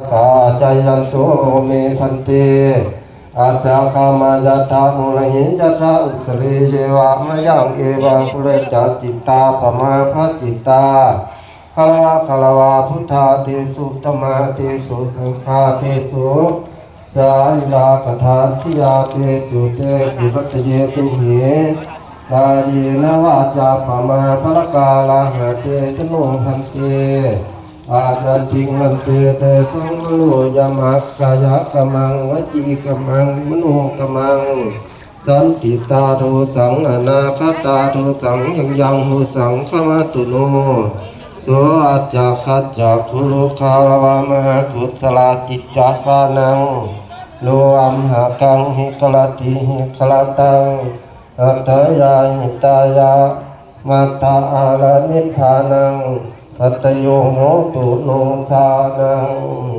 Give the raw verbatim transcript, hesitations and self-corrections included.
sā jayanto me bhante. Ajjhagāma yathā mūle, yathā ujjhale ceva, mayaṃ evaṃ pūre ca cittā pamāpajitā. Gārava gārava buddhādeso dhammādeso saṅghādeso, sārīrakaṭṭhā siyādeso, tesu hadaye tumhe. Kāyena vācā pamāparakāraṃ, hadesano bhante. Āyantiṃ bhante tesaṃ karotthyaṃ kāyakammaṃ vacīkammaṃ manokammaṃ. Sandiṭṭhādosaṃ anāgatādosaṃ, yaṃ yaṃ dosaṃ khamattu no. So ajjhagaccha guru gārava mahākusalacittasānaṃ, no amhākaṃ hikarati hikarataṃ, atthāya hitāya mattha ara nibbānaṃ, patteyo hotu no sānaṃ.